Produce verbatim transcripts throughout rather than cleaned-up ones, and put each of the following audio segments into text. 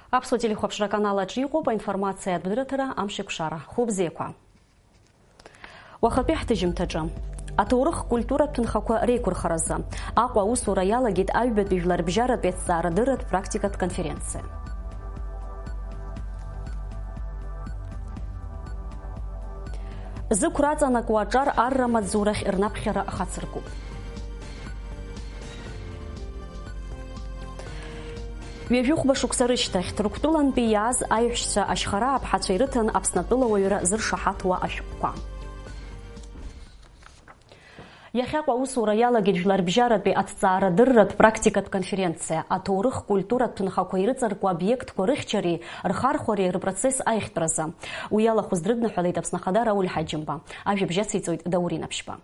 Аԥсуа телехәаԥшра аканал аҿы иҟоуп аинформациа адырраҭара Амшеикәшара. Хәыбзиақәа. Уахатәи ҳҭыжьымҭаҿы. Аҭоурых-культуратә ҭынхақәа реиқәырхаразы Аҟәа аусура иалагеит аҩбатәи жәларбжьаратәи аҭҵаарадырратә практикатә конференциа. Зықәра аҵанакуа аҿар арра маҵзурахь рнаԥхьара ахацыркуп. Ҩажәихәба шықәса рышьҭахь, Ҭырқәтәылантәи иааз аиҳәшьцәа ашьхарааԥҳацәа ирыҭан Аԥснатәыла уаҩра зыршаҳаҭуа ашәҟәқәа. Иахьаҟа аусура иалагеит жәларбжьаратәи аҭҵаарадырратә практикатә конференциа, аҭоурых-культуратә ҭынхақәа ирыҵаркуа обиектқәа рыхьчареи рхархәареи рпроцесс аихтәразы. Уи иалахәыз дрыдныҳәалеит Аԥсны Ахада Рауль Ҳаџьымба. Ажәабжь ациҵоит Даур Инаԥшьба.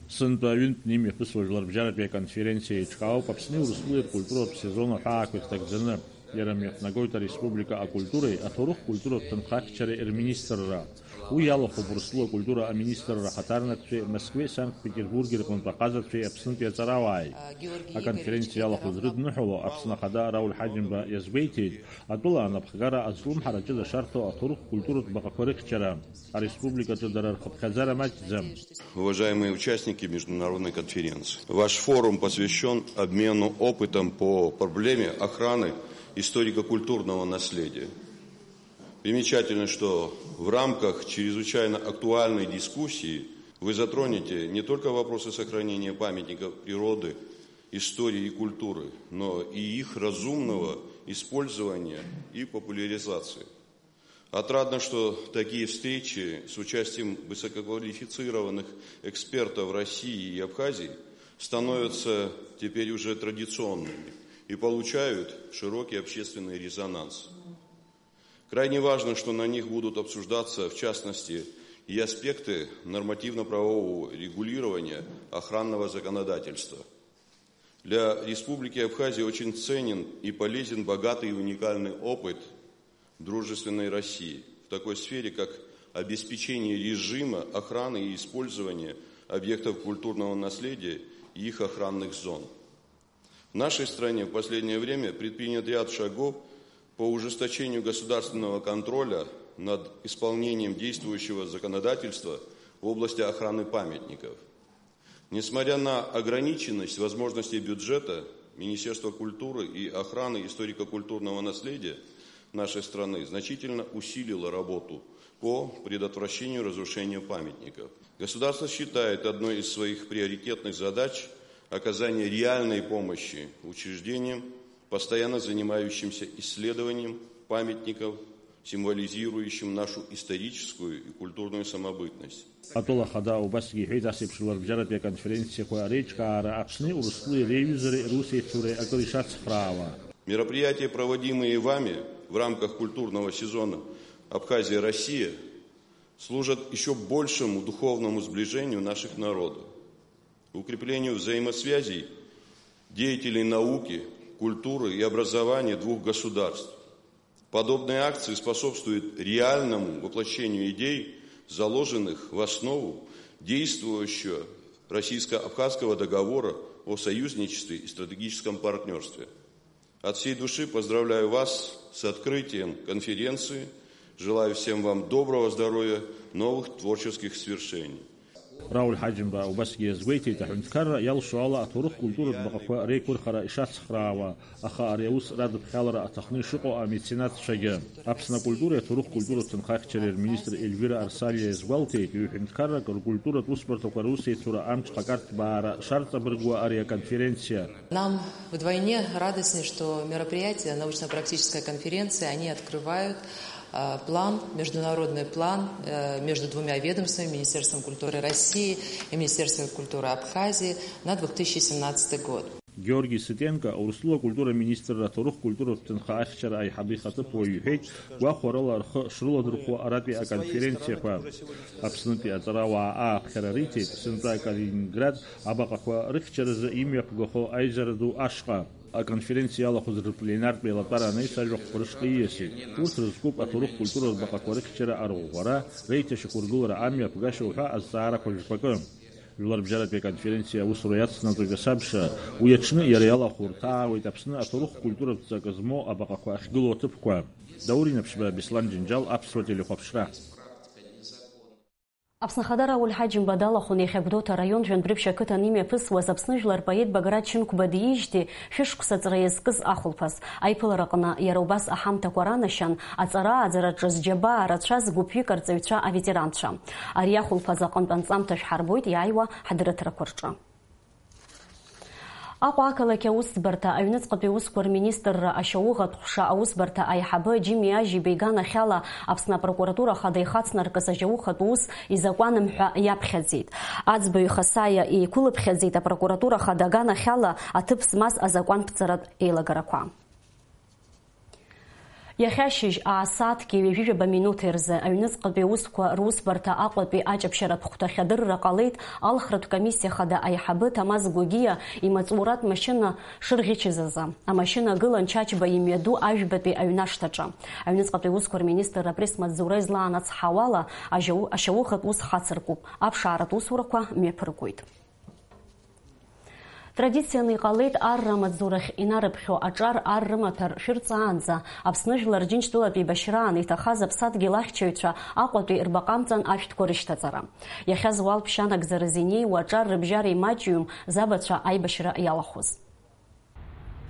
Сынтәа аҩынтә имҩаԥысуа жәларбжьаратәи аконференциа еиҿкаауп Аԥсни Урыстәылеи ркультуратә сезон аҳәаақәа ирҭагӡаны. Иара мҩаԥнагоит ареспублика акультуреи аҭоурых-культуратә ҭынхахьчареи рминистрра. Уи иалахәуп Урыстәыла акультура аминистрра ахаҭарнакцәеи Москвеи Санкт-Петербурги рҟынтә аҟазацәеи Аԥснытәи аҵарауааи. Аконференциа иалахәыз рыдныҳәало Аԥсны Ахада Рауль Ҳаџьымба иазгәеиҭеит, атәыла анапхгара азҿлымҳара аҷыда шарҭо аҭоурых-культуратә баҟақәа рыхьчара, ареспубликаҿы дара рхыԥхьаӡара маҷӡам. Уважаемые участники международной конференции, ваш форум посвящен обмену опытом по проблеме охраны историко-культурного наследия. Примечательно, что в рамках чрезвычайно актуальной дискуссии вы затронете не только вопросы сохранения памятников природы, истории и культуры, но и их разумного использования и популяризации. Отрадно, что такие встречи с участием высококвалифицированных экспертов России и Абхазии становятся теперь уже традиционными и получают широкий общественный резонанс. Крайне важно, что на них будут обсуждаться, в частности, и аспекты нормативно-правового регулирования охранного законодательства. Для Республики Абхазия очень ценен и полезен богатый и уникальный опыт дружественной России в такой сфере, как обеспечение режима охраны и использования объектов культурного наследия и их охранных зон. В нашей стране в последнее время предпринят ряд шагов по ужесточению государственного контроля над исполнением действующего законодательства в области охраны памятников. Несмотря на ограниченность возможностей бюджета, Министерство культуры и охраны историко-культурного наследия нашей страны значительно усилило работу по предотвращению разрушения памятников. Государство считает одной из своих приоритетных задач оказание реальной помощи учреждениям, постоянно занимающимся исследованием памятников, символизирующим нашу историческую и культурную самобытность. Атәыла ахада убасгьы иҳәеит, ас еиԥш рыбжьаратәи аконференциақәа реиҿкаара Аԥсни Урыстәылеи реиҩызареи русеицуреи акыр ишацхраауа. Мероприятия, проводимые вами в рамках культурного сезона «Абхазия-Россия», служат еще большему духовному сближению наших народов, укреплению взаимосвязей деятелей науки, культуры и образования двух государств. Подобные акции способствуют реальному воплощению идей, заложенных в основу действующего российско-абхазского договора о союзничестве и стратегическом партнерстве. От всей души поздравляю вас с открытием конференции. Желаю всем вам доброго здоровья, новых творческих свершений. Рауль Ҳаџьымба убасгьы иазгәеиҭеит, аҳәынҭқарра иалшо ала аҭоурых-культуратә баҟақәа реиқәырхара ишацхраауа, аха ари аус радыԥхьалара аҭахны ишыҟоу амеценатцәагьы. Аԥсны акультуреи аҭоурых-культуратә ҭынхахьчареи рминистр Ельвира Арсалиа иазгәалҭеит, ҩ-ҳәынҭқаррак ркультуратә усбарҭақәа русеицура амҽхак арҭбаара шарҵабыргуа ари аконференциа. Нам вдвойне радостнее, что мероприятия, научно-практическая конференция, они открывают, э, план, международный план, э, между двумя ведомствами, Министерством культуры России и Министерством культуры Абхазии на две тысячи семнадцатый год. Георги Сытенко, Урыстәыла акультура министрра аҭоурых-культуратә ҭынха ахьчара аиҳабы ихаҭыԥуаҩ иҳәеит, гәахәарыла рхы шрыладырхәо аратәи аконференциақәа. Аԥснытәи аҵарауаа ааԥхьара риҭеит, сынтәа Калининград абаҟақәа рыхьчаразы имҩаԥгахо аизара ду ашҟа. Аконференциа иалахәыз рпленартә еилатәара анеицәажәо ахәқәа рышҟа ииасит. Урҭ рызкуп аҭоурых-культуратә баҟақәа рыхьчара арӷәӷәара, реиҭашьақәыргылара, амҩаԥгашьа уҳәа азҵаарақәа жәпакы. Жәларбжьаратәи аконференциа аусура иацнаҵоит асабша, уи аҽны иара иалахәу рҭаауеит Аԥсны аҭоурых-культуратә ҵакы змоу абаҟақәа ахьгылоу аҭыԥқәа. Даур Инаԥшьба, Беслан Џьынџьал, Аԥсуа телехәаԥшра. Аԥсны Ахада Рауль Ҳаџьымба далахәын иахьа Гәдоуҭа араион Жәантәрыԥшь ақыҭан имҩаԥысуаз Аԥсны жәлар поет Баграт Шьынқәба диижьҭеи шәышықәса ҵра иазкыз ахәылԥаз. Аиԥылараҟны иара убас аҳамҭақәа ранашьан аҵара-ааӡараҿы зџьабаа рацәаз гәыԥҩык арҵаҩцәа аветеранцәа. Ари ахәылԥаз аҟынтә анҵамҭа шәҳарбоит иааиуа ҳдырраҭарақәа рҿы. Аҟәа ақалақь аусӡбарҭа аҩныҵҟатәи аусқәа рминистрра ашьауӷатә ҟәша аусбарҭа аиҳабы Џьими Ажьиба иганахьала Аԥсны апрокуратура ахада ихацнаркыз ашьауӷатә ус изакәаным ҳәа иаԥхьаӡеит. Аӡбаҩ Хасаиа еиқәылыԥхьаӡеит апрокуратура ахада аганахьала аҭыԥ змаз азакәанԥҵаратә еилагарақәа. Иахьа ашьыжь аасааҭки ҩажәижәаба минуҭи рзы аҩныҵҟатәи аусқәа русбарҭа Аҟәатәи аҷаԥшьаратә хәҭахь адырра ҟалеит алхратә комиссиа хада аиҳабы Ҭамаз Гәагиа имаҵуратә машьына шырӷьычыз азы. Амашьына гылан Чачба имҩаду ажәбатәи аҩнашҭаҿы. Аҩныҵҟатәи аусқәа рминистр апресс-маҵзура излаанацҳауала, ажьау-, ашьауӷатә ус хацыркуп, аԥшааратә усурақәа мҩаԥыргоит. Традицианы иҟалеит арра амаҵзурахь инарыԥхьо аҿар ар рымаҭәар шәырҵаанӡа, Аԥсны Жәлар Џьынџьтәылатә еибашьраан иҭахаз аԥсадгьыл ахьчаҩцәа Аҟәатәи рбаҟа амҵан ашәҭқәа рышьҭаҵара. Иахьа зуалԥшьа анагӡараз инеиуа аҿар рыбжьара имаҷҩым забацәа аибашьра иалахәыз.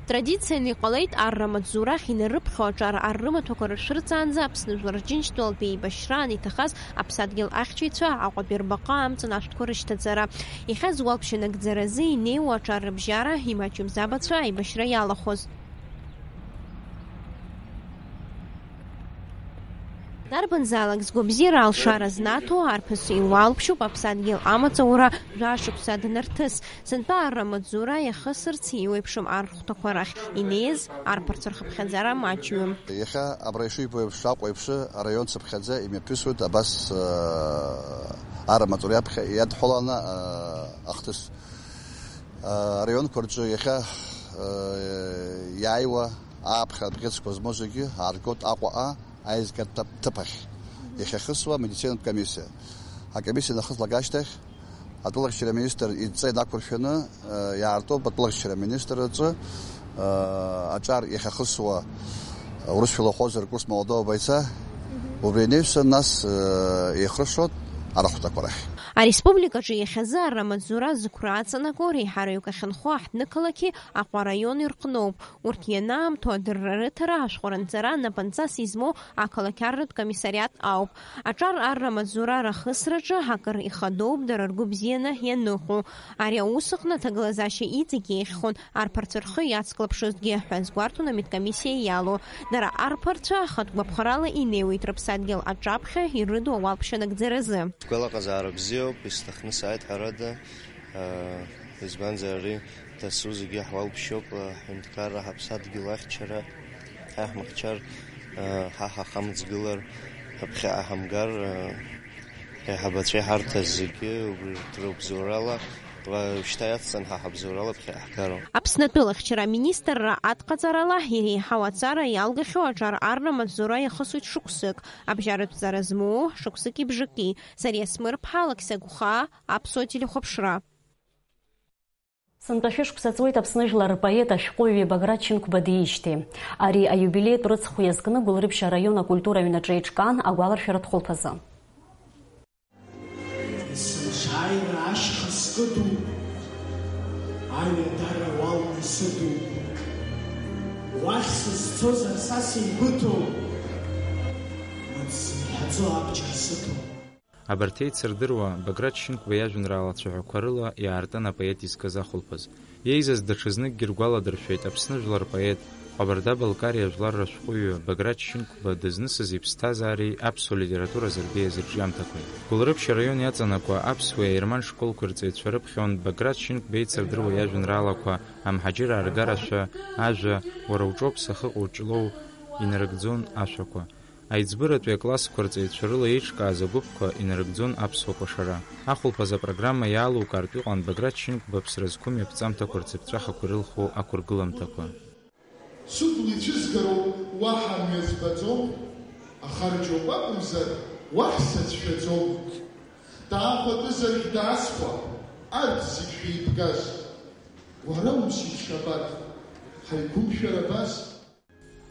Традицианы иҟалеит арра амаҵзурахь инарыԥхьо аҿар ар рымаҭәақәа рышәырҵаанӡа Аԥсны Жәлар Џьынџьтәылатәи еибашьраан иҭахаз аԥсадгьыл ахьчаҩцәа Аҟәатәи рбаҟа амҵан ашәҭқәа рышьҭаҵара. Иахьа зуалԥшьа нагӡаразы инеиуа аҿар рыбжьара имаҷҩым забацәа аибашьра иалахәыз. Дарбанзаалак згәабзиара алшара знаҭо арԥыс иуалԥшьоуп аԥсадгьыл амаҵура жәашықәса данарҭыс. Сынтәа арра амаҵзура иахысырц еиуеиԥшым архәҭақәа рахь инеиз арԥарцәа рхыԥхьаӡара маҷҩым. Иахьа абра ишыжәбо еиԥш, Аҟәа еиԥш, араион цыԥхьаӡа имҩаԥысуеит абас, э, арра амаҵура иаԥхьа иадҳәаланы, э, ахҭыс. Э, араионқәа рҿы иахьа, э, иааиуа ааԥхьара бӷьыцқәа змоу зегьы ааргоит Аҟәаҟа аизгатә ҭыԥ-, ҭыԥ ахь иахьахысуа амедицинатә комиссиа. Акомиссиа инахыслак ашьҭахь, атәылахьчара аминистр идҵа инақәыршәаны, э, иаартуп атәылахьчара аминистр аҿы, э, аҿар иахьахысуа, урысшәала уҳәозар, курс молодого бойца, убри инаҩсан, нас, э, еихрыщоит арахәҭақәа рахь. Ареспубликаҿы иахьазы арра амаҵзура зықәра аҵанаго реиҳараҩык ахьынхо аҳҭнықалақьи Аҟәа араиони рҟноуп. Урҭ ианаамҭоу адырра рыҭара, ашәҟәы ранҵара напынҵас измоу ақалақь арратә комиссариат ауп. Аҿар арра амаҵзура рахысраҿы акыр ихадоуп дара ргәы бзианы ианыҟоу. Ари аус аҟны аҭагылазаашьа иҵегь еиӷьхон, арԥарцәа рхы иацклаԥшызҭгьы, ҳәа азгәарҭон амедкомиссиа иалоу. Дара арԥарцәа ахатә гәаԥхарала инеиуеит рыԥсадгьыл аҿаԥхьа ирыду ауалԥшьа нагӡаразы. Сгәалаҟазаара бзиоуп, исҭахны сааит ҳәарада. Избанзар, ари дасу зегьы ҳуалԥшьоуп, ҳҳәынҭқарра, ҳаԥсадгьыл ахьчара, ҳаҳмахьчар, ҳа ҳахамҵгылар, ҳаԥхьаҟа ҳамгар, аиҳабацәеи ҳарҭ зегьы убри рыбзоурала, уа шьҭа иацҵан ҳа ҳабзоурала ԥхьаҟа ҳгароуп. Аԥсны атәылахьчара аминистрра адҟаҵарала иреиҳау аҵара иалгахьоу аҿар арра амаҵзура иахысуеит шықәсык, абжьаратә ҵара змоу шықәсыки бжаки. Сариа Смырԥҳа, Алықьса Гәхаа, Аԥсуа телехәаԥшра. Сынтәа шәышықәса ҵуеит Аԥсны жәлар рпоет ашәҟәыҩҩы Баграт Шьынқәба диижьҭеи. Ари аиубилеитә рыцхә иазкны Гәылрыԥшь араион акультура аҩнаҿы еиҿкаан агәаларшәаратә хәылԥазы. Есымша ааира ашьха скыду, аҩадара уалны исыду. Уахь сызцозар са сеибыҭоу, мыц зымҳәаӡо абџьар сыҭоу. Абарҭ еицырдыруа, Баграт Шьынқәба иажәеинраала цәаҳәақәа рыла иаартын апоет изкыз ахәылԥаз. Иеизаз даҽазныкгьы ргәаладыршәеит Аԥсны жәлар рпоет, Ҟабарда-Балкариа жәлар рышәҟәыҩҩы Баграт Шьынқәба дызнысыз иԥсҭазаареи аԥсуа литература азырбеиаз ирҿиамҭақәеи. Гәылрыԥшь араион иаҵанакуа аԥсуеи аерман школқәа рҵаҩцәа рыԥхьон Баграт Шьынқәба еицырдыруа иажәеинраалақәа Амҳаџьыраа ргарашәа, Ажәа, Уара уҿоуп сахьыҟоу, Ҷлоу, Инарыгӡон ашәақәа. Аиҵбыратәи аклассқәа рҵаҩцәа рыла еиҿкааз агәыԥқәа инарыгӡон аԥсуа кәашара. Ахәылԥаз апрограмма иаалукаартә иҟан Баграт Шьынқәба аԥсра зқәым иаԥҵамҭақәа рцыԥҵәахақәа ирылху ақәыргыламҭақәа. Сыбла ицәызгароуп, уаҳа мҩа збаӡом, ахарџь уакәакәымзар, уаҳа сацәшәаӡом. Даахәатәызаргь даасхәап, Арҭ зегь шәеибгаз, уара ус ишабар, ҳаиқәымшәар абас?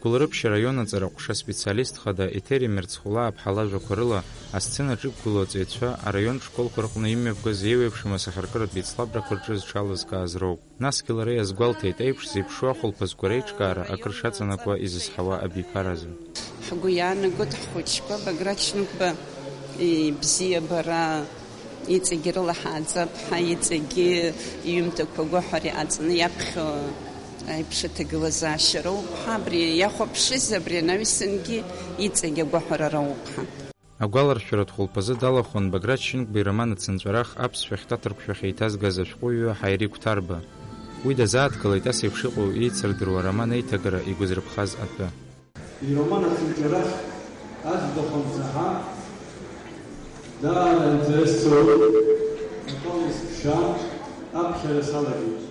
Гәылрыԥшь араион аҵара ҟәша специалист хада Еҭери Мерцхәлаа-ԥҳа лажәақәа рыла, асценаҿ иқәгылоу аҵаҩцәа араионтә школқәа рҟны имҩаԥгаз еиуеиԥшым асахьаркыратә еицлабрақәа рҿы зҽалазкааз роуп. Насгьы лара иазгәалҭеит, еиԥш зеиԥшу ахәылԥазқәа реиҿкаара акыр шаҵанакуа изызҳауа абиԥаразы. Ҳгәы иаанагоит ҳхәыҷқәа Баграт Шьынқәба ибзиабара, иҵегьы рыла ҳааӡап ҳәа, иҵегьы иҩымҭақәа агәаҳәара иҟаҵаны иаԥхьо аиԥш аҭагылазаашьа роуп ҳәа, абри иахәаԥшыз, абри анаҩсангьы иҵегь агәаҳәара роуп ҳәа. Агәаларшәаратә хәылԥазы далахәын Баграт Шьынқәба ироман ацынҵәарах аԥсшәахьтә аҭырқәшәахь еиҭазгаз ашәҟәыҩҩы Ҳаири Қәҭарба. Уи дазааҭгылеит ас еиԥш иҟоу еицырдыруа ароман еиҭагара игәазырԥхаз атәы. Ироман ацынҵәарах аӡбахә ансаҳа, даара аинтерес соуит, акала исԥшаа, аԥхьара салагеит.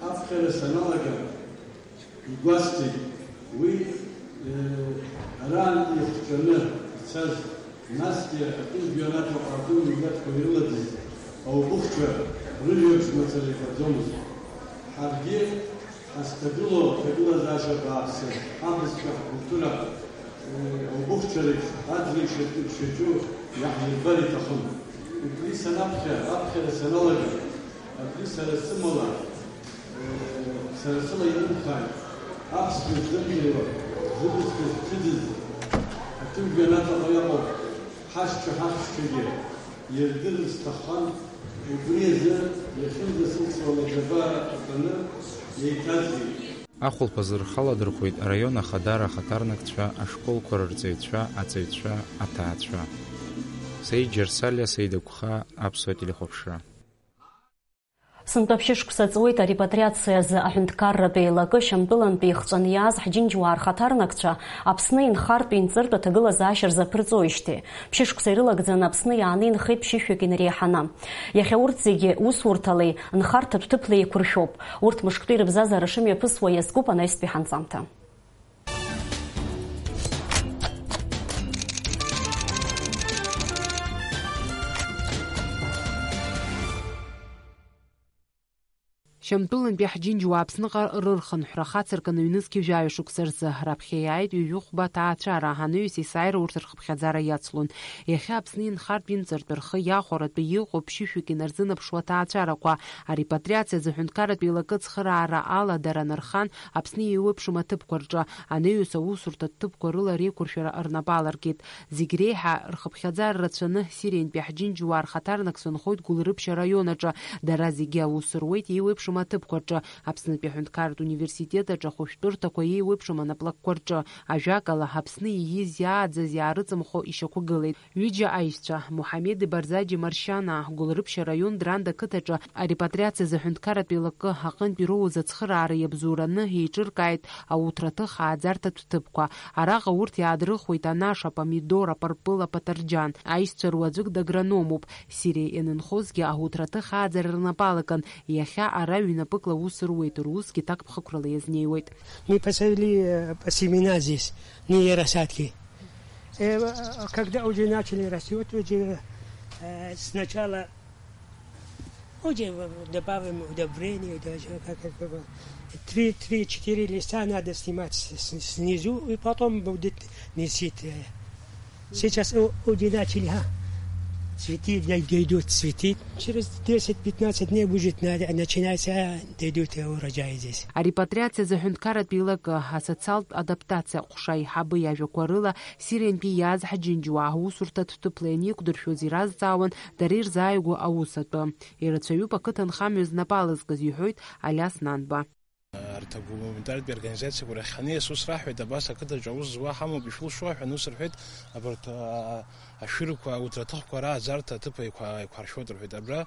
Аԥхьара саналага, игәасҭеит, уи, э, араантәи ихҵәаны ицаз, насгьы атәым жәҩан аҭаҟа атәым милаҭқәа ирыладыз аубыхцәа рыжәабжь мацара ихаӡомызт. Ҳаргьы ҳазҭагылоу аҭагылазаашьа бааԥсы, ҳабызшәа, ҳкультура, э, аубыхцәа реиԥш аӡра ишаҿу, ишаҿу иаҳирбар иҭахын. Убри санаԥхьа, аԥхьара саналага, абри сара сымала, э, сара сыла ианымхааит, аԥсшәа здырдыруа, зыбызшәа зцәыӡыз, аҭыжәга анаҭаҟа иаҟоуп, ҳашьцәа, ҳахьшьцәагьы ирдырыр сҭаххан, убри азы иахьынӡасылсуа лаӡаба атәаны еиҭазгеит. Ахәылԥазы рхы аладырхәит араион ахадара ахаҭарнакцәа, ашколқәа рырҵаҩцәа, аҵаҩцәа, аҭаацәа. Саид Џьарсалиа, Саид Агәхаа, Аԥсуа телехәаԥшра. Сынтәа ԥшьышықәса ҵуеит арепатриациа азы аҳәынҭқарратә еилакы Шьамтәылантәи ихҵәаны иааз ҳџьынџьуаа рхаҭарнакцәа Аԥсны инхартә инҵыртә аҭагылазаашьа рзаԥырҵоижьҭеи. Ԥшьышықәса ирылагӡаны Аԥсны иааны инхеит ԥшьышәҩык инареиҳаны. Иахьа урҭ зегьы усурҭалеи нхарҭатә ҭыԥлеи еиқәыршәоуп. Урҭ мышктәи рыбзазара шымҩаԥысуа иазкуп анаҩстәи ҳанҵамҭа. Шьамтәылантәи ҳџьынџьуаа Аԥсныҟа рырхынҳәра хацыркын ҩнызқьи жәаҩа шықәса рзы. Раԥхьа иааит ҩажәи хәба аҭаацәара, анаҩс есааира урҭ рхыԥхьаӡара иацлон. Иахьа Аԥсны инхартә инҵыртә рхы иахәаратәы иҟоуп ԥшьышәҩык инарзынаԥшуа аҭаацәарақәа. Арепатриациа азы аҳәынҭқарратә еилакы ацхыраара аладара анархан, Аԥсны еиуеиԥшым аҭыԥқәа рҿы, анаҩс аусурҭа ҭыԥқәа рыла реиқәыршәара рнапы аларкит. Зегь реиҳа рхыԥхьаӡара рацәаны Сириантәи ҳџьынџьуаа рхаҭарнакцәа нхоит Гәылрыԥшь араион аҿы. Дара зегьы аус руеит еиуеиԥшым аҭыԥқәа рҿы, Аԥснытәи аҳәынҭқарратә университет аҿы, ахәышәтәырҭақәа еиуеиԥшым анаплакқәа рҿы. Ажәакала, Аԥсны ииз иааӡаз иаарыҵымхо ишьақәгылеит. Ҩыџьа аишьцәа, Мухамеди Барзаџьи Маршьанаа, Гәылрыԥшь араион Дранда қыҭаҿы арепатриациа азы аҳәынҭқарратә еилакы аҟынтә ироуз ацхыраара иабзоураны еиҿыркааит ауҭраҭых ааӡарҭатә ҭыԥқәа. Араҟа урҭ иаадрыхуеит анаша, апомидор, апырпыл, апатырџьан. Аишьцәа руаӡәык дагрономуп. Сириа ианынхозгьы ауҭраҭых ааӡара рнапы алакын, иахьа ара ҩнапыкла аус руеит, русгьы ҭакԥхықәрала иазнеиуеит. Мы посадили, э, по семена здесь, не рассадки. Э, э, когда уже начали расти, вот уже, э, сначала уже добавим удобрение, даже как это было. Три, три-четыре листа надо снимать с-, с-, снизу, и потом будет месить, э. Сейчас у-, уже начали, а? Цветы, дой-, дойдут цветы. Через десять-пятнадцать дней будет, на-, начинается, а, дойдут урожай здесь. Арепатриациа азы аҳәынҭқарратә еилакы асоциалтә адаптациа ҟәша аиҳабы иажәақәа рыла, Сириантәи иааз ҳџьынџьуаа аусурҭатә ҭыԥла ианеиқәдыршәоз иразҵаауан дара ирзааигәоу аус атәы. Ирацәаҩуп ақыҭанхамҩа знапы алазкыз, иҳәоит Алиас Нанба. Арҭ агуманитартәи организациақәа рахь ҳаниас ус раҳҳәеит, абас ақыҭаҿы аус зуа ҳамоуп, ишәылшо ҳәа, ус рҳәеит, абарҭ, а, ашәырқәа, ауҭраҭыхқәа рааӡарҭа аҭыԥ еиқәа-, еиқәаршәоит рҳәеит. Абра, а,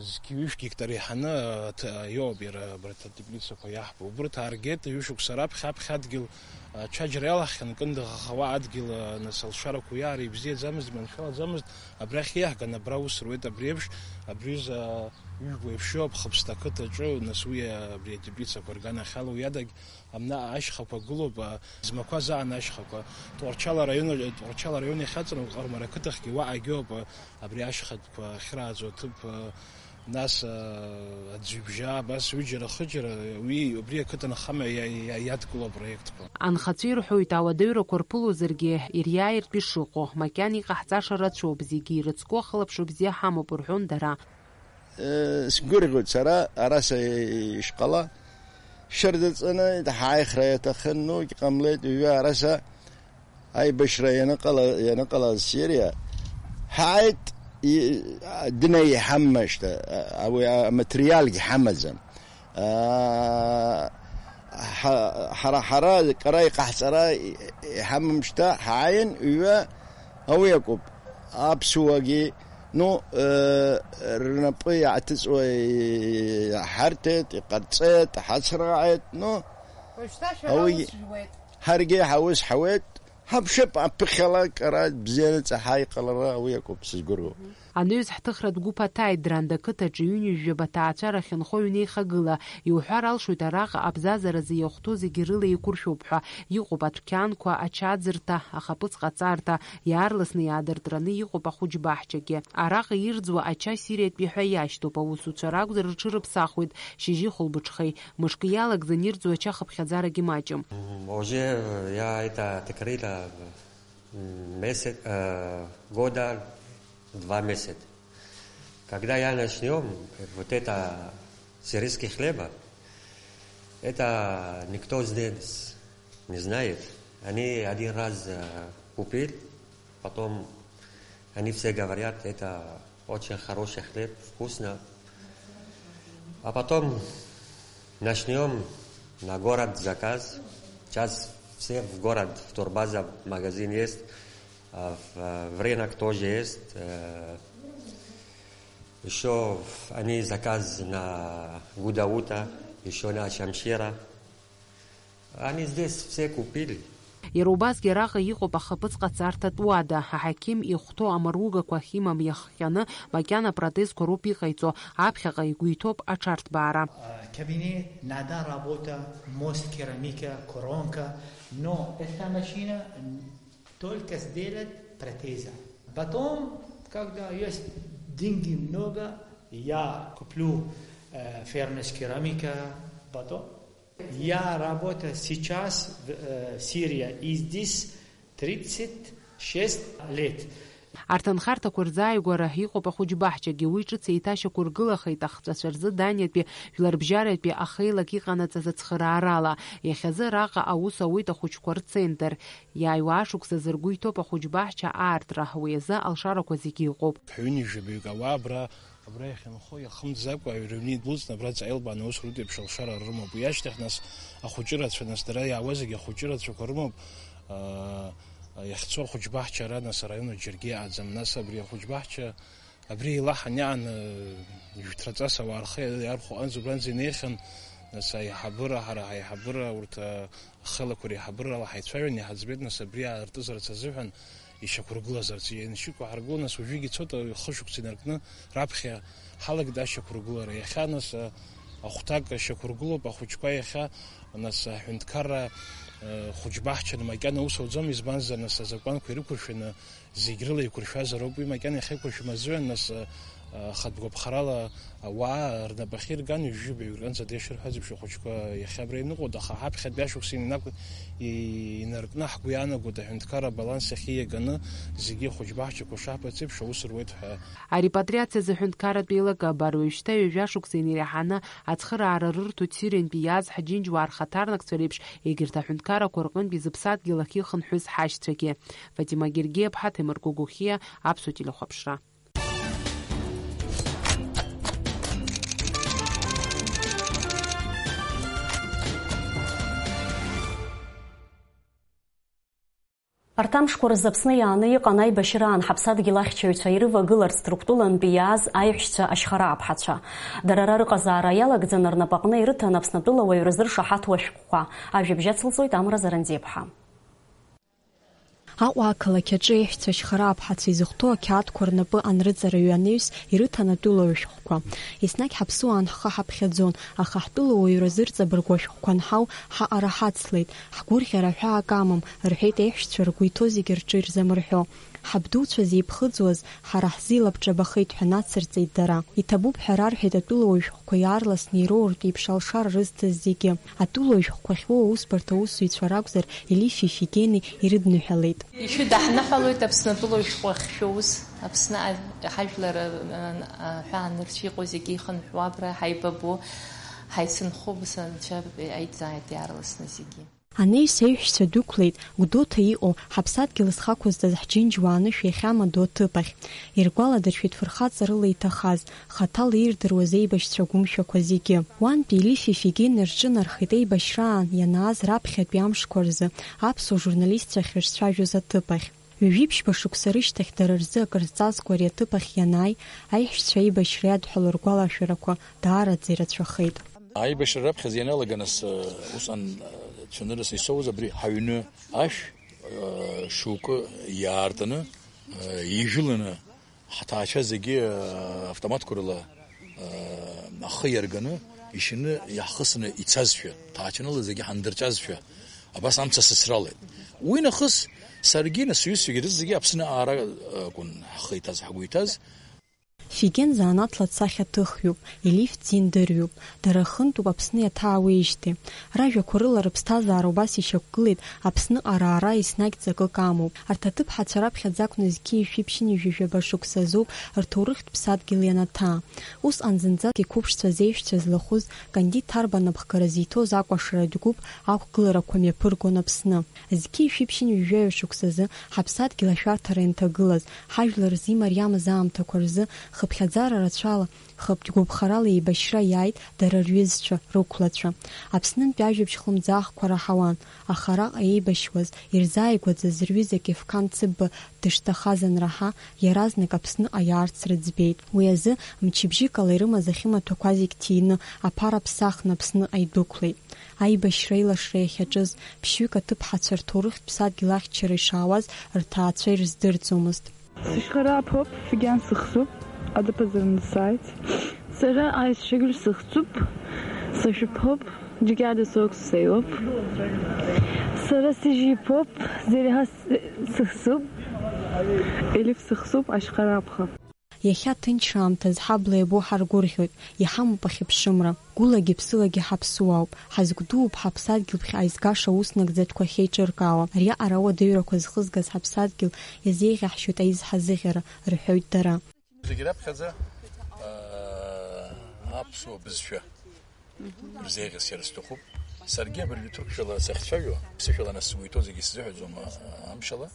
зқьи ҩышә гектар иаҳаны, а, ҭ-, а, иоуп иара абарҭ атеплицақәа иаҳбо. Убырҭ ааргеит ҩышықәса раԥхьа, аԥхьа адгьыл, а, ачаџьара иалаххьан, кындыӷ ахауа адгьыл, а, нас алшарақәа иаара ибзиаӡамызт, иманшәалаӡамызт, абрахь иаҳган, абра ус руеит, абри еиԥш, абри за-, Ижәбо еиԥш иоуп, Хыԥсҭа ақыҭаҿы, нас уи абри атеплицақәа рганахьала уи адагь амнаҟа ашьхақәа гылоуп, а, змақәа заан ашьхақәа. Тҟәарчал араион, Тҟәарчал араион иахьаҵанакуа Ҟармара ақыҭахьгьы уаҟагьы ауп, а, абри ашьхақәа ахьрааӡо аҭыԥ, а, нас, а, аӡҩыбжьа, абас ҩыџьара-хыџьара, уи, убри ақыҭанхамҩа иа-, иа-, иадкылоу апроектқәа. Анхацәа ирҳәоит, ауадаҩрақәа рԥылозаргьы, ириааиртә ишыҟоу, макьана иҟаҳҵаша рацәоуп, зегьы ирыцку ахылаԥшра бзиа ҳамоуп, рҳәон дара. Э, сгәырӷьоит сара, араса ишҟала, шьардаҵаны ҳааихра иаҭахын, ну, егьҟамлеит, уажәы араса аибашьра ианыҟала-, ианыҟалаз Сириа, ҳааит, и-, днаиҳаммашт, а-, ауи аматериалгьы ҳамаӡам. Аа, ҳа-, ҳара, ҳара кара иҟаҳҵара иҳамам шьҭа, ҳааин, ҩа, ауи акәуп. Аԥсуагьы, ну, э, рнапы иаҭыҵуа иҳарҭеит, иҟарҵеит, ҳацрааит, ну, уажәшьҭа шәара ауигьы ус жәуеит. Ҳаргьы ҳаус ҳауеит, ҳаԥшып, аԥыхьала кара бзианыҵаҳа иҟалара ауи акәуп сызгәырӷьо. Анаҩс ҳҭыхратә гәыԥ аҭааит Дранда ақыҭаҿы ҩынҩажәаба ҭаацәара ахьынхо ҩнеихагыла. Иуҳәар алшоит, араҟа абзазаразы иахәҭоу зегьы рыла еиқәыршәоуп ҳәа. Иҟоуп адәқьанқәа, ачаӡырҭа, ахаԥыц ҟаҵарҭа, иаарласны иаадыртраны иҟоуп ахәыҷбаҳчагьы. Араҟа ирӡуа ача Сириатәи ҳәа иашьҭоуп, аусуцәа ракәзар рҽырыԥсахуеит, шьыжьи хәылбыҽхеи. Мышкы иалагӡан ирӡуа ача хыԥхьаӡарагьы маҷым. М, уже, э, я это открыла, м, месяц, э, года два месяца. Когда я начнём, э, вот это сирийский хлеба, это никто здесь не знает. Они один раз, э, купил, потом они все говорят, это очень хороший хлеб, вкусно. А потом начнём на город заказ. Сейчас все в город, в Турбаза магазин есть, а в, в рынок тоже есть. Э, ещё они заказ на Гудаута, ещё на Шамшира. Они здесь все купили. Иара убасгьы араҟа иҟоуп ахаԥыц ҟаҵарҭатә уада. Аҳақьым ихәҭоу амаругақәа ахьимам иахҟьаны, макьана апротезқәа роуп иҟаиҵо, аԥхьаҟа игәы иҭоуп аҽарҭбаара. Э, кабинет, надо работа, мост керамика, коронка, но эта машина только сделать протеза. Потом, когда есть деньги много, я куплю, э, фермес керамика, потом я работаю сейчас в, э, Сирия, и здесь тридцать шесть лет. Арҭ анхарҭақәа рзааигәара иҟоуп ахәыҷбаҳчагьы, уи ҿыц еиҭашьақәыргылахеит ахҵәацәа рзы Даниатәи жәларбжьаратәи ахеилак иҟанаҵаз ацхыраарала. Иахьазы араҟа аус ауеит ахәыҷқәа рцентр. Иааиуа ашықәсазы ргәы иҭоуп ахәыҷбаҳча аартра, уи азы алшарақәа зегьы ыҟоуп. Ҳҩынҩажәаҩык ауаа абра Абра иахьынхо иахымӡакәа, аҩра ҩны идәылҵны, абра Ҵаилбаан аус рутә еиԥш алшара рымоуп. Уи ашьҭахь, нас, ахәыҷырацәа, нас, дара иаауа зегьы ахәыҷырацәақәа рымоуп. Аа, иахьцо ахәыҷбаҳча ара, нас, араион аҿы џьаргьы иааӡам. Нас, абри ахәыҷбаҳча, абри еилаҳан иаан, жәҭраҵас ауаа рхы иархәо аҟынӡа убранӡа инеихьан, нас, аиҳабыра, ҳара ҳаиҳабыра, урҭ, а, ахылақәа реиҳабырала ҳаицәажәан, иҳаӡбеит, нас, абри аартызарц азыҳәан ишьақәыргылазарц. Ианшьықәу ҳаргыло, нас, уажәыгь ицоит, хышықәса инаркны раԥхьа ҳалагеит ашьақәыргылара. Иахьа, нас, ахәҭак шьақәыргылоуп, ахәыҷқәа иахьа, нас, аҳәынҭқарра, хәыҷбаҳчаны макьана аус ауӡом, избанзар, нас, азакәанқәа ирықәыршәаны, зегь рыла еиқәыршәазароуп. Уи макьана иахьеиқәыршәым азыҳәан, нас, а, а, хатә гәаԥхарала ауаа рнапахьы ирган, ҩажәи жәаҩык рҟынӡа дешырҳәаз еиԥш ахәыҷқәа иахьа абра иныҟәоит, аха ҳаԥхьатәи ашықәс инак-, и-, инаркны ҳгәы иаанагоит аҳәынҭқарра абаланс ахьы иаганы зегьы ахәыҷбаҳчақәа шаҳбац еиԥш аус руеит ҳәа. Арепатриациа азы аҳәынҭқарратә еилакы абар уажәшьҭа ҩажәа шықәса инареиҳаны ацхыраара рырҭоит Сириантәи иааз ҳџьынџьуаа рхаҭарнакцәа реиԥш, егьырҭ аҳәынҭқаррақәа рҟынтәи зыԥсадгьыл ахь ихынҳәыз ҳашьцәагьы. Фатима Гергиаԥҳа, Ҭемыр Гогохиа, Аԥсуа телехәаԥшра. Арҭ амшқәа рзы Аԥсны иааны иҟан аибашьраан ҳаԥсадгьыл ахьчаҩцәа ирывагыларц Ҭырқәтәылантәи иааз аиҳәшьцәа ашьхарааԥҳацәа. Дара ара рыҟазаара иалагӡаны рнапаҟны ирыҭан Аԥснытәыла уаҩы рзыршаҳаҭу ашәҟәқәа. Ажәабжь ацылҵоит Амра Зарандиаԥҳа. Аҟәа ақалақь аҿы аиҳәшьцәа ашьхарааԥҳацәа изыхәҭоу ақьаадқәа рнапы анрыҵара ҩанаҩс ирыҭан атәылауаҩ шәҟәқәа. Еснагь ҳаԥсуаан ҳхы ҳаԥхьаӡон, аха ҳтәылауаҩра зырҵабыргуа шәҟәқәа анҳау, ҳаҟара ҳацлеит, ҳгәырӷьара ҳәаак амам, рҳәеит аиҳәшьцәа ргәы иҭоу зегьы рҿы ирзамырҳәо. Ҳабдуцәа зеиԥхыӡуаз ҳара ҳзы илабҿабахеит ҳәа нацырҵеит дара. Иҭабуп ҳәа рарҳәеит атәылауаҩ шәҟәқәа иаарласны ироуртә еиԥш алшара рызҭаз зегьы. Атәылауаҩ шәҟәқәа ахьуоу аусбарҭа аусзуҩцәа ракәзар, Елифи Фигени ирыдныҳәалеит. Ишәыдаҳныҳәалоит Аԥсны атәылауаҩ шәҟәы ахьшәоу ус, Аԥсны а-, ҳажәлар, а, аҳәаанырцә иҟоу зегьы ихынҳәуа абра ҳаибабо, ҳаицынхо, ус Анцәа иаиҭзааит иаарласны зегьы. Анаҩс аиҳәшьцәа дәықәлеит Гәдоуҭа иҟоу ҳаԥсадгьыл зхақәызҵаз ҳџьынџьуаа анышә иахьамадоу аҭыԥ ахь. Иргәаладыршәеит фырхаҵарыла иҭахаз, хаҭала ирдыруаз еибашьцәа гәымшәақәа зегьы. Уантәи Елифи Фигени рҿынархеит еибашьраан ианааз раԥхьатәи амшқәа рзы аԥсуа журналистцәа ахьрызцәажәоз аҭыԥ ахь. Ҩажәи ԥшьба шықәса рышьҭахь дара рзы акыр зҵазкуа ари аҭыԥ ахь ианааи, аиҳәшьцәа аибашьра иадҳәалоу ргәалашәарақәа даараӡа ирацәахеит. Аибашьра раԥхьаӡа ианалага нас, усҟан, цәаныррас исоуз абри ҳаҩны ашә, шьоукы иаартны, ижәыланы, ҳҭаацәа зегьы, автоматқәа рыла, ахы иарганы, ишьаны иаҳхысны ицазшәа, ҭаацәанала зегьы ҳандырҵәазшәа, абас амца сыцралеит. Уи нахыс саргьы, нас сҩызцәагьы, рызегьы Аԥсны аара акәын ҳхы иҭаз, ҳгәы иҭаз. Фиген занааҭла дсахьаҭыхҩуп, Елиф дизеиндырҩуп, дара рхынтәуп Аԥсны иаҭаауеижьҭеи. Ражәақәа рыла рыԥсҭазаара убас ишьақәгылеит, Аԥсныҟа раара еснагь ҵакык амоуп. Арҭ аҭыԥҳацәа раԥхьаӡа акәны зқьи жәшәи ԥшьынҩажәи жәаба шықәса азоуп рҭоурыхтә ԥсадгьыл ианаҭаа. Усҟан зынӡаск иқәыԥшцәаз еиҳәшьцәа злахәыз Кандид Ҭарба напхгара зиҭоз акәашаратә гәыԥ ақәгыларақәа мҩаԥыргон Аԥсны. Зқьи жәшәи ԥшьынҩажәи жәаҩа шықәсазы ҳаԥсадгьыл ашәарҭара ианҭагылаз, ҳажәлар рзы имариамыз аамҭақәа рзы хыԥхьаӡара рацәала, хыԥгәыԥхарала еибашьра иааит дара рҩызцәа, рықәлацәа. Аԥснынтәи ажәабжь хлымӡаахқәа раҳауан, аха араҟа еибашьуаз, ирзааигәаӡаз рҩызак Ефқан Цыбба дышҭахаз анраҳа, иаразнак Аԥсныҟа иаарц рыӡбеит. Уи азы, мчыбжьык ала ирымаз ахьымаҭәақәа зегь ҭины, аԥара ԥсахны Аԥсныҟа идәықәлеит. Аибашьра аилашра иахьаҿыз, ԥшьҩык аҭыԥҳацәа рҭоурыхтә ԥсадгьыл ахьчара ишаауаз рҭаацәа ирыздырӡомызт. Сышьхарааԥоуп, Фигиан сыхсуп, адәаԥазараны дсааит. Сара аишьцәагьы сыхсуп, сашәаԥоуп, Џьгьада соук сеиуоуп. Сара сыжьиԥоуп, Зелиҳа с-, сыхсуп, Елиф сыхсуп, Ашьхарааԥха. Иахьа ҭынчра аамҭазы ҳабла иабо ҳаргәырӷьоит, иҳамоуп ахьыԥшымра. Гәылагьы ԥсылагьы ҳаԥсуаауп, ҳазгәдууп ҳаԥсадгьыл ԥхьаҟа изгаша аус нагӡатәқәа ахьеиҿыркаауа. Ари аҟара ауадаҩрақәа зхызгаз ҳаԥсадгьыл иазеиӷьаҳшьоит аизҳазыӷьара, рҳәоит дара. Зегь раԥхьаӡа, аа, аԥсуа бызшәа рзеиӷьасшьара сҭахуп. Саргьы абыржәы ҭырқәшәала сахьцәажәо, ԥсышәала нас сгәы иҭоу зегьы сзыҳәаӡом, а, амшала.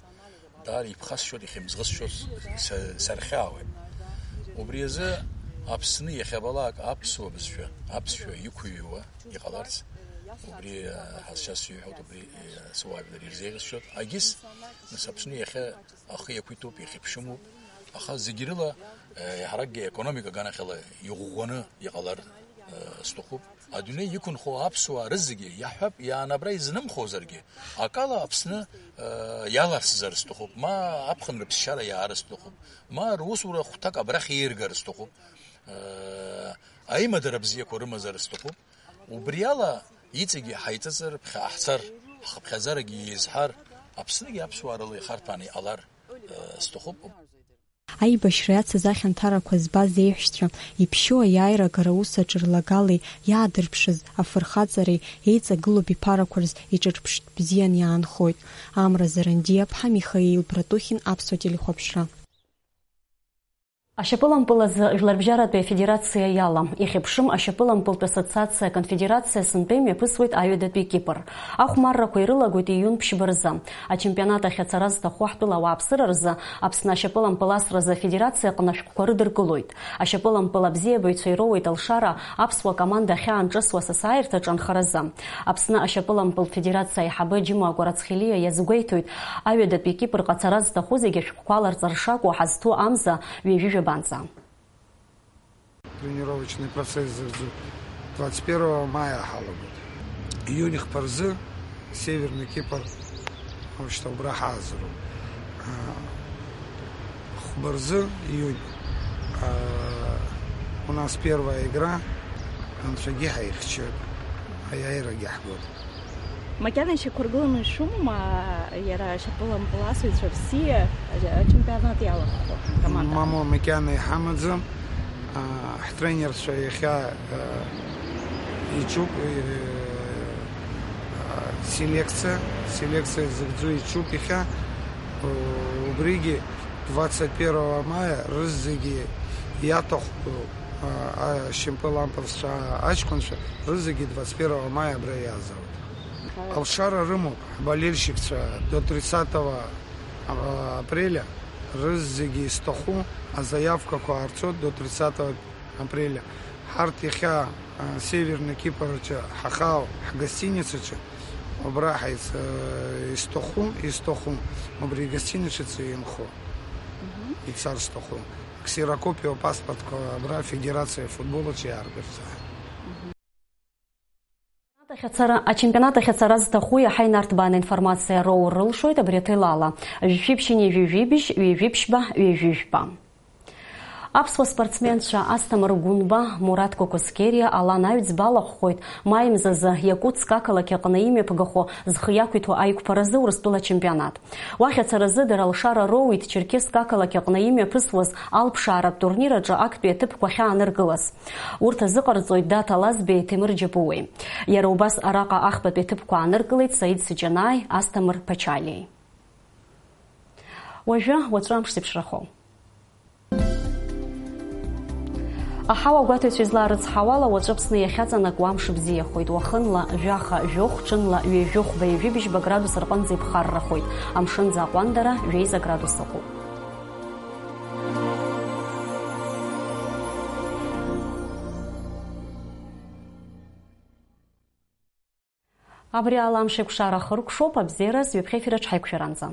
Даара иԥхасшьоит, ихьымӡӷысшьоит, са-, сархьаауеит. Убри азы Аԥсны иахьабалак аԥсуа бызшәа, аԥсшәа иқәыҩуа иҟаларц, убри, а, ҳазшаз сиҳәоит, убри, а, суаажәлар ирзеиӷьасшьоит. Агьыс, нас, Аԥсны иахьа ахы иақәиҭуп, иахьыԥшымуп, аха зегь рыла, э, еиҳаракгьы аекономика аганахьала иӷәӷәаны иҟалар, э, сҭахуп. Адунеи иқәынхо аԥсуаа рызегьы, иаҳҳәап, иаанабра изнымхозаргьы, акала Аԥсны, э, иаларсзар сҭахуп, ма аԥхынра ԥсшьара иаар сҭахуп, ма русура хәҭак абрахь еиргар сҭахуп, э, аимадара бзиақәа рымазар сҭахуп. Убри ала иҵегьы ҳаиҵыҵыр, ԥхьаҟа ҳцар, ҳхыԥхьаӡарагьы еизҳар, Аԥсныгьы аԥсуаа рыла ихарҭәааны иҟалар, э, сҭахуп. Аибашьра иацыз ахьанҭарақәа збаз еиҳәшьцәа, иԥшьоу аиааира агара аус аҿы рлагалеи иаадырԥшыз афырхаҵареи еиҵагылоу биԥарақәа рзы иҿырԥштә бзиан иаанхоит. Амра Зарандиа-ԥҳа, Михаил Братухин, Аԥсуа телехәаԥшра. Ашьапылампыл азы Жәларбжьаратәи Афедерациа иала, ихьыԥшым ашьапылампылтә ассоциациа аконфедерациа сынтәа имҩаԥысуеит аҩадатәи Кипр. Ахәмаррақәа ирылагоит июн ԥшьба рзы. Ачемпионат ахь ацара зҭаху ҳтәыла ауааԥсыра рзы Аԥсны ашьапылампыл асразы афедерациа аҟны ашәҟәқәа рыдыркылоит. Ашьапылампыл абзиабаҩцәа ироуеит алшара аԥсуа команда ахьаанҿасуа асасааирҭаҿы анхаразы. Аԥсны ашьапылампыл федерациа аиҳабы Џьыма Кәарацхелиа иазгәеиҭоит, аҩадатәи Кипрҟа ацара зҭаху зегьы ашәҟәқәа аларҵар шакәу ҳазҭоу амза ҩажәи жәабанӡа. Тренировочный процесс зырӡу двадцать первого мая ҳалагоит. Июнь хԥа рзы Северный Кипр, уажәшьҭа убра ҳааӡароуп. Хәба рзы, иҩ-, а, у нас первая игра, анцәагьы ҳаихьчоит, аиааирагьы ҳгоит. Макьана ишьақәыргыланы ишәымоума, иара ашьапылампыласыҩцәа бзиа ачемпионат иалахәу акоманда? Мамоу, макьана иҳамаӡам. А, ҳтренерцәа иахьа, а, иҿуп, э, а, селекциа, селекциа зыгӡо иҿуп иахьа. Убригьы двадцать первого мая рызегьы иаҭаху, а, а, шьапылампылсцәа аҷкәынцәа рызегьы двадцать первого мая абра иаазароуп. Алшара рымоуп ҳболельщикцәа до тридцатого апреля, рызегьы изҭаху азаиавкақәа аарцоит до тридцатого апреля. Ҳарҭ иахьа, а, Северный Кипр аҿы ҳахаау ҳгостиницаҿы, убра ҳаиц-, а, изҭаху, изҭаху, убри агостиницаҿы инхо, ицар зҭаху. Ксерокопиа паспортқәа абра Федерациа футбол аҿы иааргарц. Ацара, ачемпионат ахь ацара зҭаху иаҳа инарҭбааны информациа роур рылшоит абри аҭелала. Жәшәи ԥшьынҩажәи жәибжь, ҩажәи ԥшьба, ҩажәи жәба. Аԥсуа спортсменцәа Асҭамыр Гәынба, Мураҭ Кәакәасқьериа Алан Аҩӡба алахәхоит маи мзазы Иакутск ақалақь аҟны имҩаԥгахо зхы иақәиҭу аиқәԥаразы Урыстәыла ачемпионат. Уахь ацаразы дара алшара роуит Черкесск ақалақь аҟны имҩаԥысуаз алԥшааратә турнир аҿы актәи аҭыԥқәа ахьааныркылаз. Урҭ азыҟарҵоит Даҭа Лазбеи Ҭемыр Џьапуеи. Иара убас араҟа ахԥатәи аҭыԥқәа ааныркылеит Саид Сыҷанааи Асҭамыр Ԥачалиеи. Уажәы, уаҵәы амш зеиԥшрахо. Аҳауа агәаҭаҩцәа излаарыцҳауала, уаҵәы Аԥсны иахьаҵанакуа амш бзиахоит, уахынла жәаха, жәохә, ҽынла ҩажәохәба, ҩажәибжьба градус рҟынӡа иԥхаррахоит, амшынӡ аҟәандара жәеиза градус ыҟоуп. Абри ала амш еиқәшара хыркәшоуп, абзиараз ҩаԥхьа ефир аҿы ҳаиқәшәаранӡа.